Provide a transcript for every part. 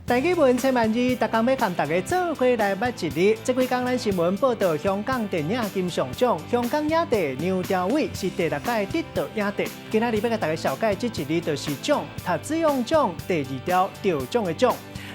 台語文千萬字，逐工欲共大家做伙來捌一字。這幾工咱新聞報道香港電影金像獎，香港影帝梁朝偉是第六屆得到影帝。今仔日欲共大家紹介這一字就是獎，讀紫陽獎第二條得獎的獎。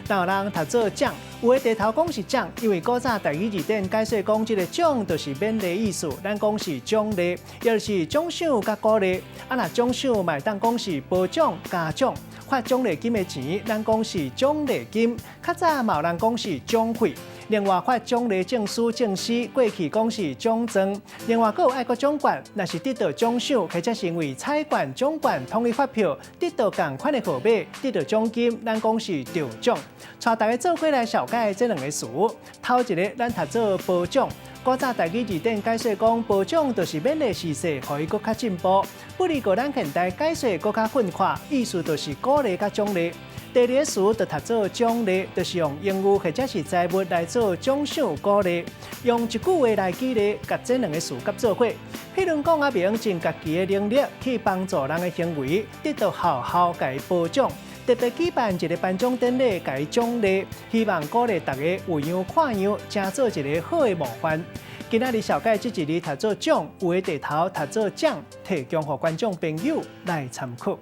若有人讀做獎，有的地頭講是獎，因為古早台語字典解說講這个獎就是勉勵意思，咱講是獎勵，抑就是獎賞佮鼓勵。啊，若獎賞嘛會當講是褒獎、嘉獎。發獎勵金的錢，咱講是獎勵金。較早嘛有人講是獎費。另外發獎勵證書、證書，過去講是獎狀。另外，閣有愛國獎券，若是得到獎賞，或者是因為彩券、獎券統一發票得到仝款的號碼，得到獎金，咱講是著獎。帶大家做伙來紹介這兩个詞。頭一个咱讀做褒獎。古早台語字典解說講，褒獎就是勉勵時勢，予伊閣較進步。不過咱現代解說閣較泛化，意思就是鼓勵佮獎勵。第二个詞就讀做獎勵，就是用榮譽或者是財物來做獎賞鼓勵。用一句話來舉例，共這兩个詞合做伙。譬如講，阿明盡家己的能力去幫助人的行為，得到學校共伊褒獎。特別舉辦一个頒獎典禮，共伊獎勵，希望鼓勵大家有樣看樣，成做一个好的模範。今仔日紹介這一字讀做獎，有的地頭讀做獎，提供予觀眾朋友來參考。